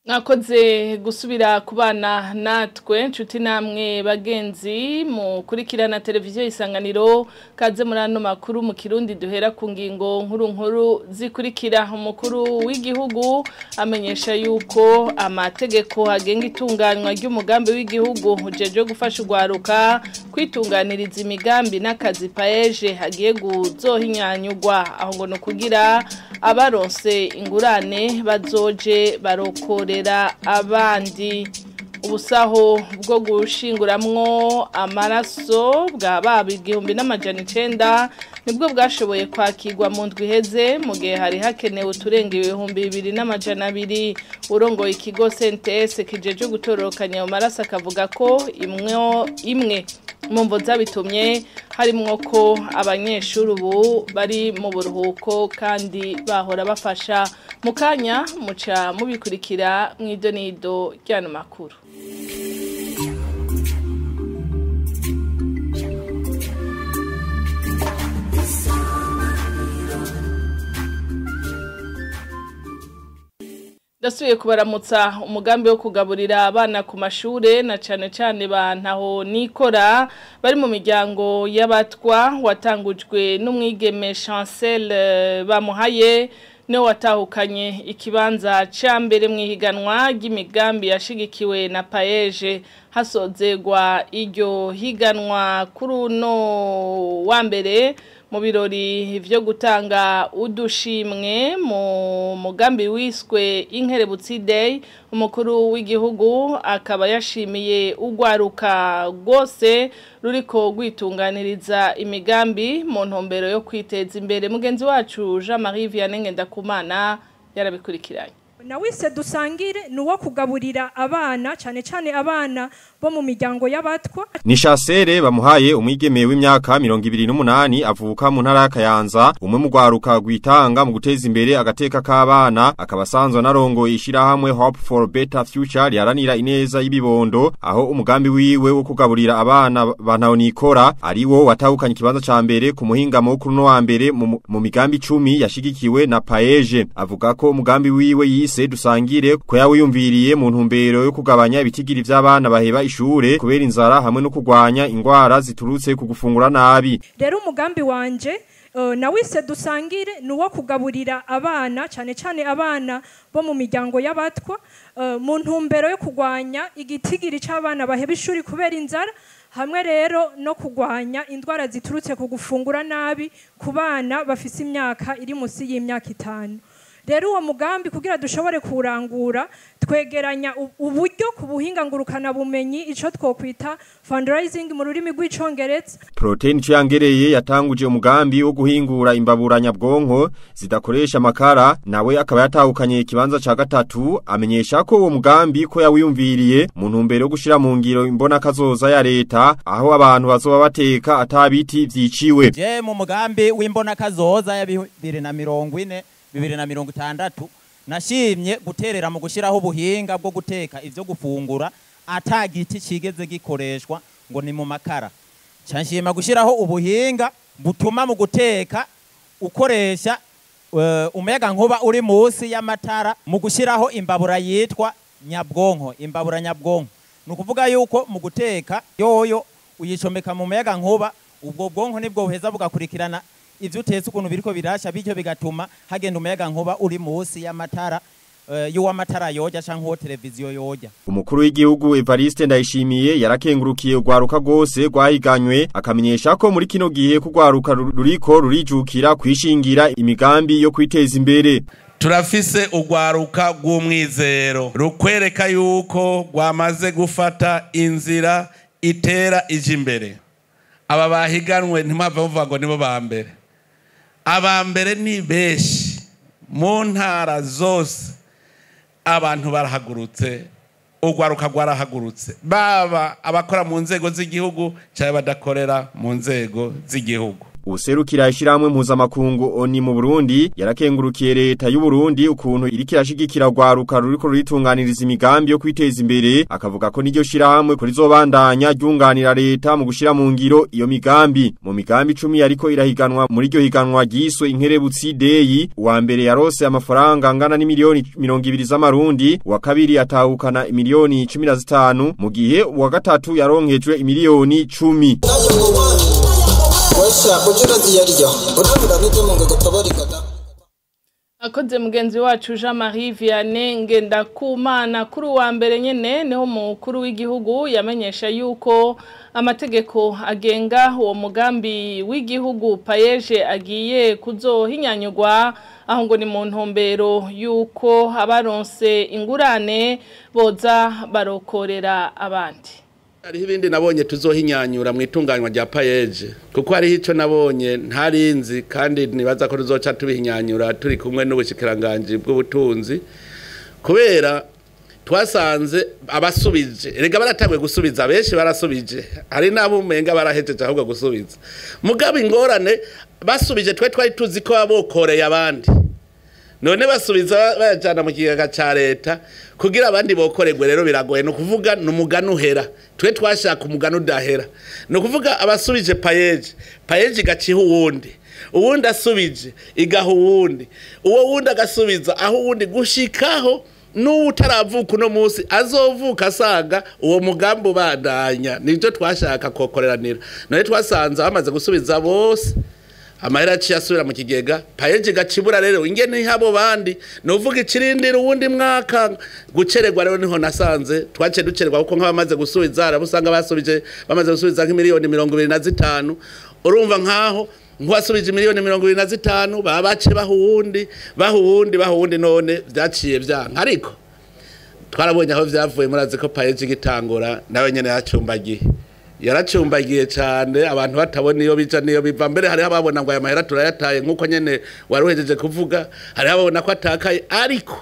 Mwakoze gusubira kubana natwe nshuti namwe bagenzi mukurikirana televiziyo Isanganiro, kaze muri ano makuru mu Kirundi duhera ku ngingo nkuru nkuru zikurikira. Umukuru w'igihugu amenyesha yuko amategeko agenga itunganywa ry'umugambi w'igihugu ujeje gufasha ugwaruka kwitunganiriza imigambi n'akazi paeje hagiye guzohinyanyugwa, aho ngo no kugira abaronse ingurane bazoje barokore abandi. Ubusaho bwo gushinguramwo amaraso bwa baba 1900 nibwo bwashoboye kwakirwa mu ndwi iheze, mu gihe hari hakenewe uturenga 2200. Urongoye ikigo CNTS kijeje gutororokanya ayo maraso akavuga ko imwe mu mvo zabitumye harimwo ko abanyeshuri ubu bari mu buruhuko kandi bahora bafasha. Mukanya muca mubikurikira mw'idonido ry'ano makuru. Dasuye kubaramutsa. Umugambi wo kugaburira abana ku mashure na cane cane bantaho nikora bari mu miryango y'abatwa watangujwe n'umwigeme Chancel bamuhaye, niwe watahukanye ikibanza ca mbere mw'ihiganwa ry'imigambi yashigikiwe na Paeje. Hasozegwa iryo higanwa kuri uno wa mbere mu birori vyo gutanga udushimwe mu mugambi wiswe Inkerebutsi Day, umukuru w'igihugu akaba yashimiye ugwaruka rwose ruriko rwitunganiriza imigambi mu ntumbero yo kwiteza imbere. Mugenzi wacu Jean Marie Vianney Ngendakumana yarabikurikiranye. Nawise dusangire nuwo kugaburira abana cyane cyane abana bo mu miryango y'abatwa. Ni Chancel bamuhaye, umwigeme w'imyaka 28 avuka mu ntara ya Kayanza, umwe mu gwaruka gwitanga mu guteza imbere agateka k'abana, akaba asanzwe narongo ishirahamwe Hope for Better Future riharanira ineza y'ibibondo, aho umugambi wiwe wo kugaburira abana bantaho nikora ariwo watahukanye ikibanza ca mbere ku muhingamo wo kuri no wa mbere mu migambi 10 yashigikiwe na Paeje. Avuga ko umugambi wiwe yise dusangire ko yawiyumviriye mu ntumbero yo kugabanya ibitigiri vy'abana baheba ishure kubera inzara hamwe no kugwanya ingwara ziturutse ku gufungura nabi. Rero umugambi wanje nawise dusangire nuwo kugaburira abana cyane cyane abana bo mu miryango y'abatwa mu ntumbero yo kugwanya igitigiri c'abana baheba ishuri kubera inzara, hamwe rero no kugwanya indwara ziturutse ku gufungura nabi ku bana bafise imyaka iri musi y'imyaka 5. Rero uwo mugambi kugira dushobore kurangura twegeranya uburyo ku buhinga ngurukana bumenyi, ico twokwita fundraising mu rurimi rw'icongereza. Protein Ciyangereye yatanguje umugambi wo guhingura imbaburanyabwonko zidakoresha amakara, nawe akaba yatahukanye ikibanza ca gatatu. Amenyesha ko uwo mugambi ko yawiyumviriye mu ntumbero yo gushira mu ngiro imbona kazoza ya leta, aho abantu bazoba bateka atabiti vyiciwe. Je mu mugambi w'imbona kazoza ya 2040 2060 nashimye guterera mu gushiraho ubuhinga bwo guteka ivyo gufungura atagiti cigeze gikoreshwa ngo ni mu makara. Nshima gushiraho ubuhinga butuma mu guteka ukoresha umuyaga nkuba uri munsi y'amatara, mu gushiraho imbabura yitwa nyabwonko. Imbabura nyabwonko ni ukuvuga yuko mu guteka yoyo uyicomeka mu muyaga nkuba, ubwo bwonko nibwo buheza bugakurikirana ivyo utetse ukuntu biriko birasha, bityo bigatuma hagenda umuyaga nkuba uri munsi y'amatara y'uwamatara yoja canke uwo televiziyo yoja. Umukuru w'igihugu Evariste Ndayishimiye yarakengurukiye ugwaruka rwose rwahiganywe, akamenyesha ko muri kino gihe kugwaruka ruriko rurijukira kwishingira imigambi yo kwiteza imbere. Turafise ugwaruka rw'umwizero rukwereka yuko rwamaze gufata inzira itera ija imbere. Aba bahiganwe ntimwava muvuga ngo nibo ba mbere. Aba mbere ni benshi mu ntara zose, abantu barahagurutse, ugwaruka rwarahagurutse, baba abakora mu nzego z'igihugu cyangwa badakorera mu nzego z'igihugu. Userukira ishiramwe mpuzamakungu ONU mu Burundi yarakengurukiye leta y'u Burundi ukuntu iriko irashigikira rwaruka ruriko ruritunganiriza imigambi yo kwiteza imbere, akavuga ko niryo shiramwe ko rizobandanya ryunganira leta mu gushira mu ngiro iyo migambi. Mu migambi 10 yariko irahiganwa muri iryo higanwa ryiswe Inkerebutsi Day, uwa mbere yarose amafaranga angana ni miliyoni 20 z'amarundi, uwa kabiri atahukana miliyoni 15, mu gihe uwa gatatu yaronkejwe miliyoni 10. Akoze mugenzi wacu Jean-Marie Vianney Ngendakumana. Kuri wa mbere nyene niho mukuru w'igihugu yamenyesha yuko amategeko agenga uwo mugambi w'igihugu payeje agiye kuzohinyanyurwa, aho ngo ni mu ntumbero yuko abaronse ingurane boza barokorera abandi. Hariho ibindi nabonye tuzohinyanyura mu itunganywa rya payeje, kuko hariho ico nabonye ntarinzi kandi nibaza ko tuzoca tubihinyanyura turi kumwe n'ubushikiranganje bw'ubutunzi, kubera twasanze abasubije erega baratangwe gusubiza benshi barasubije, hari nabo umenga barahejeje ahubwo gusubiza, mugabo ingorane basubije twe twari tuzi ko babokoreye abandi, none basubiza bayajana mu kigega ca leta kugira abandi bokoregwe. Rero biragoye, no kuvuga numugano uhera, twe twashaka umugano udahera, no kuvuga abasubije payeje, payeje gaciha uwundi, uwundi asubije igaha uwundi, uwo wundi agasubiza aho uwundi, gushikaho n'utaravuka uno munsi azovuka asanga uwo mugambi ubandanya. Nivyo twashaka kokoreranira, none twasanze bamaze gusubiza bose amahera aciye asubira mu kigega, payeje gacibura. Rero ingene habo bandi novuga ikirindira uwundi mwaka gucererwa. Rero niho nasanze twaciye ducererwa, kuko nk'abamaze gusubiza arabusanga basubije bamaze gusubiza nk'imiliyoni 25, urumva nkaho nk'uwasubije miliyoni 25 baba bace bahuwundi bahuwundi bahuwundi, none vyaciye vyanka. Ariko twarabonye aho vyavuye, murazi ko payeje igitangura nawe nyene yacumbagiye, yaracumbagiye cyane, abantu batabona iyo bija niyo biva. Mbere hariho ababona ngo aya mahera turayataye, nkuko nyene waruhejeje kuvuga, hariho ababona ko atakaye, ariko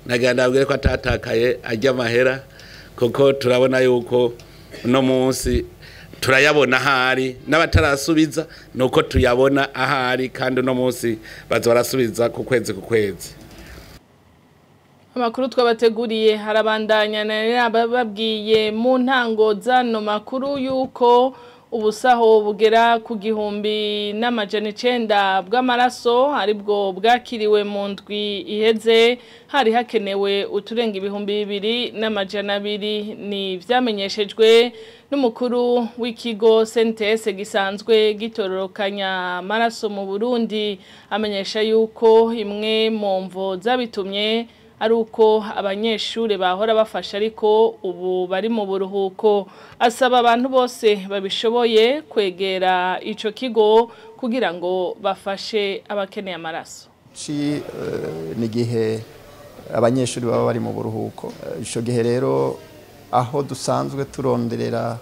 nagira ndabwire ko atatakaye ajya amahera, kuko turabona yuko uno munsi turayabona ahari, n'abatarasubiza nuko tuyabona ahari, kandi uno munsi baza barasubiza ku kwezi ku kwezi. Amakuru twabateguriye harabandanya, nababwiye mu ntango zano makuru yuko ubusaho bugera ku 1900 bw'amaraso aribwo bwakiriwe mu ndwi iheze, hari hakenewe uturenga 2200. Ni vyamenyeshejwe n'umukuru w'ikigo CNTS gisanzwe gitororokanya amaraso mu Burundi, amenyesha yuko imwe mu mvo zabitumye ari uko abanyeshure bahora bafasha ariko ubu bari mu buruhuko. Asaba abantu bose babishoboye kwegera ico kigo kugira ngo bafashe abakeneye amaraso. Ni gihe abanyeshuri baba bari mu buruhuko, ico gihe rero aho dusanzwe turonderera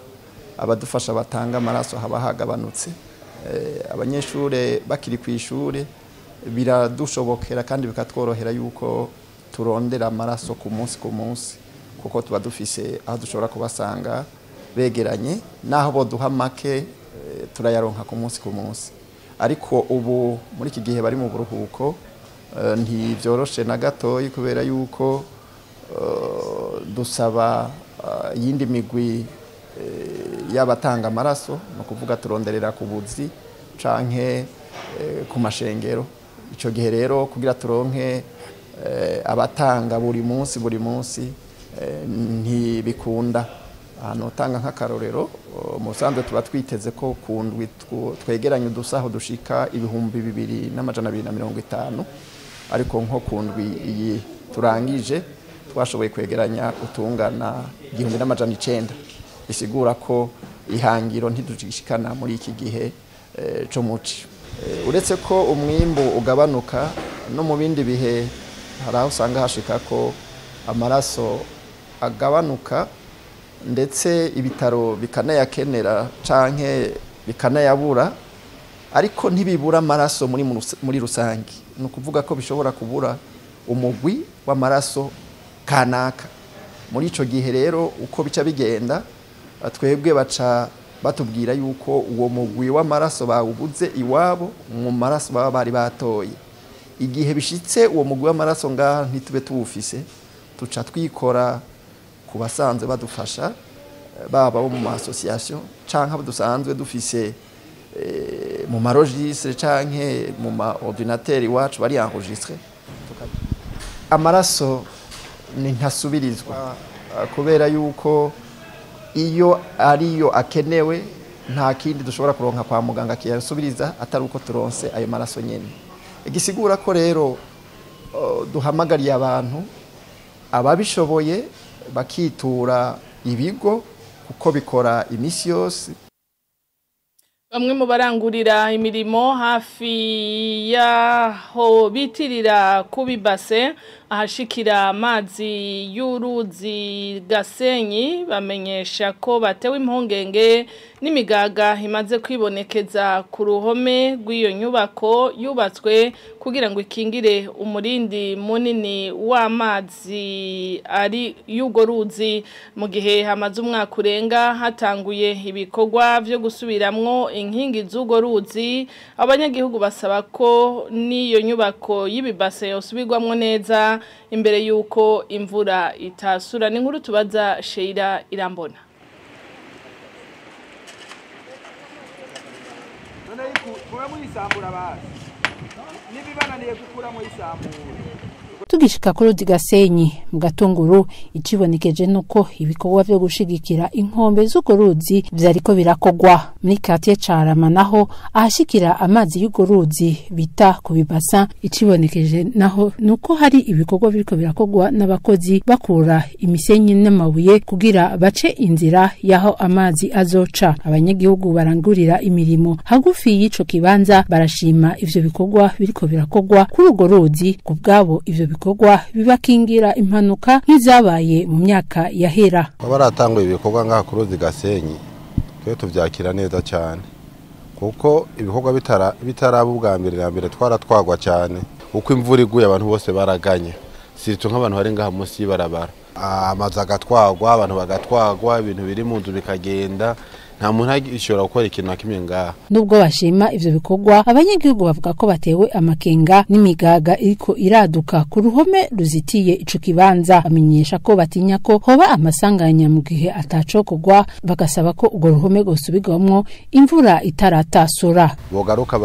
abadufasha batanga amaraso haba hagabanutse. Abanyeshure bakiri ku ishure biradushobokera kandi bikatworohera yuko turondera amaraso ku munsi ku munsi, kuko tuba dufise aho dushobora kubasanga begeranye, naho boduha make turayaronka ku munsi ku munsi. Ariko ubu muri iki gihe bari mu buruhuko ntibyoroshe na gatoyi, kubera yuko dusaba yindi migwi y'abatanga amaraso, no kuvuga turonderera ku buzi canke ku mashengero. Ico gihe rero kugira turonke abatanga buri munsi buri munsi ntibikunda. Ahantu utanga nk'akarorero, musanzwe tuba twiteze ko kundwi twegeranye udusaho dushika 2250, ariko nko kundwi iyi turangije twashoboye kwegeranya utungana 1900, bisigura ko ihangiro ntidugishikana muri iki gihe co muci. Uretse ko umwimbu ugabanuka, no mu bindi bihe hari aho usanga hashika ko amaraso agabanuka, ndetse ibitaro bikanayakenera canke bikanayabura, ariko ntibibura amaraso muri rusangi. Ni ukuvuga ko bishobora kubura umugwi w'amaraso kanaka. Muri ico gihe rero uko bica bigenda, twebwe baca batubwira yuko uwo mugwi w'amaraso bawubuze iwabo mu maraso baba bari batoye. Igihe bishitse uwo mugwi w'amaraso ngaha ntitube tuwufise, tuca twikora ku basanzwe badufasha, baba bo mu ma association canke abo dusanzwe dufise mu ma registre canke mu ma ordinateur iwacu bari enregistré. Amaraso ni ntasubirizwa kubera yuko iyo ariyo akenewe nta kindi dushobora kuronka kwa muganga kiyasubiriza atari uko turonse ayo maraso nyene. Igisigura ko rero duhamagariye abantu ababishoboye bakitura ibigo kuko bikora imisi yose. Bamwe mu barangurira imirimo hafi yaho bitirira kubibase ahashikira amazi y'uruzi Gasenyi bamenyesha ko batewe impungenge n'imigaga imaze kwibonekeza ku ruhome rw'iyo nyubako yubatswe kugira ngo ikingire umurindi munini w'amazi ari y'urwo ruzi. Mu gihe hamaze umwaka urenga hatanguye ibikorwa byo gusubiramwo inkingi z'urwo ruzi, abanyagihugu basaba ko n'iyo nyubako y'ibibase yosubirwamwo neza imbere yuko imvura itasura. Ni nkuru tubaza Sheira Irambona. Tugishika kuri ruzi Gasenyi mu Gatunguru, icibonekeje nuko ibikorwa vyo gushigikira inkombe z'urwo ruzi vyariko birakogwa. Muri quartier Carama naho ahashikira amazi y'urwo ruzi bita ku bibasa, icibonekeje naho nuko hari ibikorwa biriko birakogwa n'abakozi bakura imisenyi n'amabuye kugira bace inzira yaho amazi azoca. Abanyagihugu barangurira imirimo hagufi y'ico kibanza barashima ivyo bikorwa biriko birakogwa kuri urwo ruzi. Ku bwabo ivyo bikorwa bibakingira impanuka nk'izabaye mu myaka yahera. Baratanguye ibikorwa ngaha ku ruzi Gasenyi, twe tuvyakira neza cyane kuko ibikorwa bitaraba ubwa mbere na mbere twaratwagwa cyane. Uko imvura iguye abantu bose baraganye, sirito nk'abantu bari ngaha munsi y'ibarabara, amazu agatwagwa, abantu bagatwagwa, ibintu biri mu nzu bikagenda, nta muntu agishobora gukora ikintu na kimwe ngaha. Nubwo bashima ivyo bikorwa, abanyagihugu bavuga ko batewe amakenga n'imigaga iriko iraduka ku ruhome ruzitiye ico kibanza. Bamenyesha ko batinya ko hoba amasanganya mu gihe atacokogwa, bagasaba ko urwo ruhome rwosubirwamwo imvura itaratasura. Bogaruka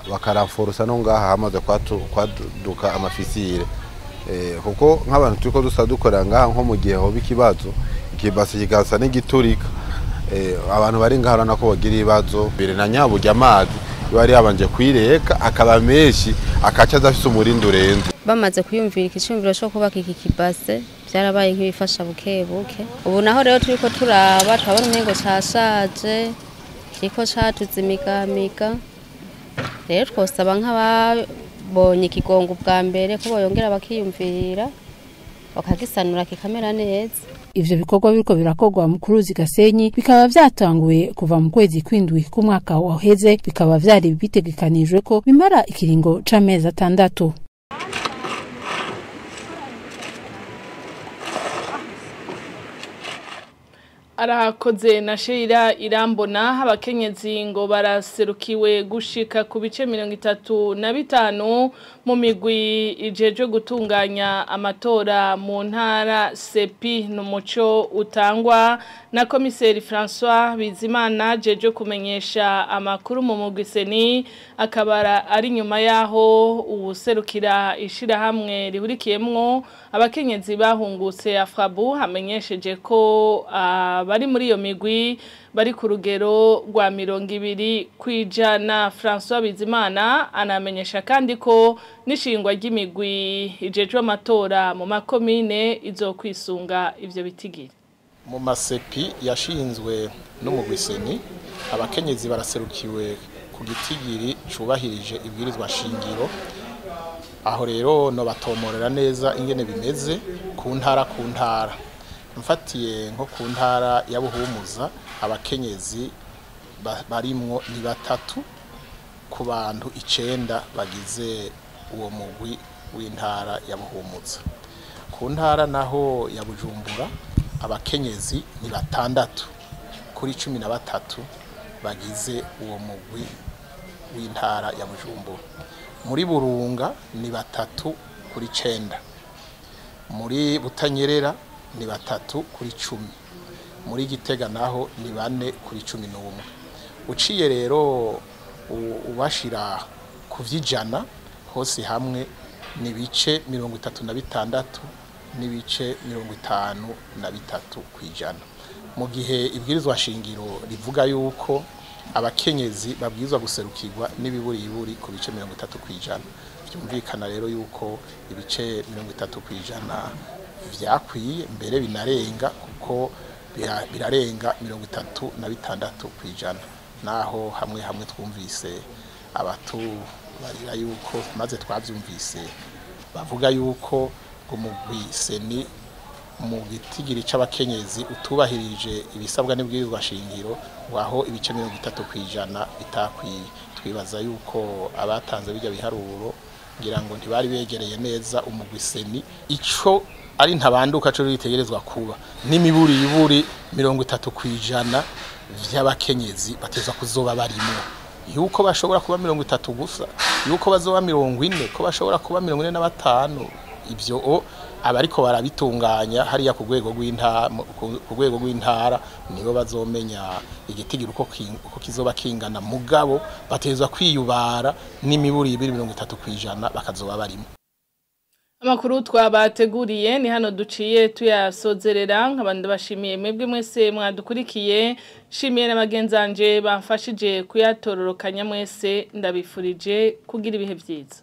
bakaraforusa no ngaha hamaze kwaduka amafisire, kuko nk'abantu turiko dusa dukora ngaha nko mu gihe hoba ikibazo ikibase kigasa n'igiturika, abantu bari ngaha nako bagira ibibazo. Bire na nyaburya amazi bari yabanje kwireka akaba menshi akaca adafise umurindi urenze. Bamaze kwiyumvira icyumviro cyo kubaka iki kibase byarabaye nk'ibifasha buke buke. Ubu naho rero turiko turaba turabona umengo cashaje kiriko catuze imigamiga. Rero twosaba nk'ababonye ikigongo bwa mbere ko boyongera bakiyumvira bakagisanura kikamera neza. Ivyo bikorwa biriko birakogwa mu kuruzi Gasenyi bikaba vyatanguye kuva mu kwezi kwindwi k'umwaka waheze, bikaba vyari bitegekanijwe ko bimara ikiringo c'amezi 6. Arakoze na Sheira Irambona. Abakenyezi ngo baraserukiwe gushika ku bice 35 mu migwi ijejwe gutunganya amatora mu ntara sepi. N'umuco utangwa na komiseri François Bizimana jeje kumenyesha amakuru mu mugwi seni, akabara ari nyuma yaho uwuserukira ishirahamwe rihurikiyemwo abakenyezi bahungutse Afrabu hamenyesheje ko bari muri iyo migwi bari ku rugero rwa 20%. François Bizimana anamenyesha kandi ko n'ishingwa ry'imigwi ijejwe amatora mu makomine izokwisunga ivyo bitigiri. Mu masepi yashinzwe n'umugwi seni, abakenyezi baraserukiwe ku gitigiri cubahirije ibwirizwa shingiro. Aho rero no batomorera neza ingene bimeze ku ntara ku ntara. Mfatiye nko ku ntara ya Buhumuza abakenyezi barimwo ni 3 ku bantu 9 bagize uwo mugwi w'intara ya Buhumuza. Ku ntara naho ya Bujumbura abakenyezi ni 6 kuri 13 bagize uwo mugwi w'intara ya Bujumbura. Muri Burunga ni 3 kuri 9, muri Butanyerera ni 3 kuri 10, muri Gitega naho ni 4 kuri 11. Uciye rero ubashira ku vy'ijana hose hamwe ni bice 36 n'ibice 53 kwijana, mu gihe ibwirizwa shingiro rivuga yuko abakenyezi babwirizwa guserukirwa n'ibiburiburi ku bice 30 kwijana. Byumvikana rero yuko ibice 30 kwijana vyakwiye, mbere binarenga, kuko birarenga 36 kwijana. Naho hamwe hamwe twumvise abatu barira yuko, maze twavyumvise bavuga yuko umugwi seni mu gitigiri c'abakenyezi utubahirije ibisabwa n'ibwirizwa shingiro, waho ibice 30 kwijana bitakwiye. Twibaza yuko abatanze bijya biharuro ngira ngo ntibari begereye neza umugwi seni. Ico ari ntabanduka cyo ritegerezwa kuba n'imiburi iburi 30 kwijana vy'abakenyezi bateza kuzoba barimo, yuko bashobora kuba 30 gusa, yuko bazoba 40, ko bashobora kuba 45. Ivyo abariko barabitunganya hariya ku rwego rw'intara, ku rwego rw'intara nibo bazomenya igitigiri uko kizoba kingana, mugabo batezwa kwiyubara n'imiburi 30 kwijana bakazoba barimo. Amakuru twabateguriye ni hano duciye tuyasozerera, nk'abandi bashimiye mwebwe mwese mwadukurikiye, shimiye n'abagenzanje bamfashije kuyatororokanya mwese, ndabifurije kugira ibihe vyiza.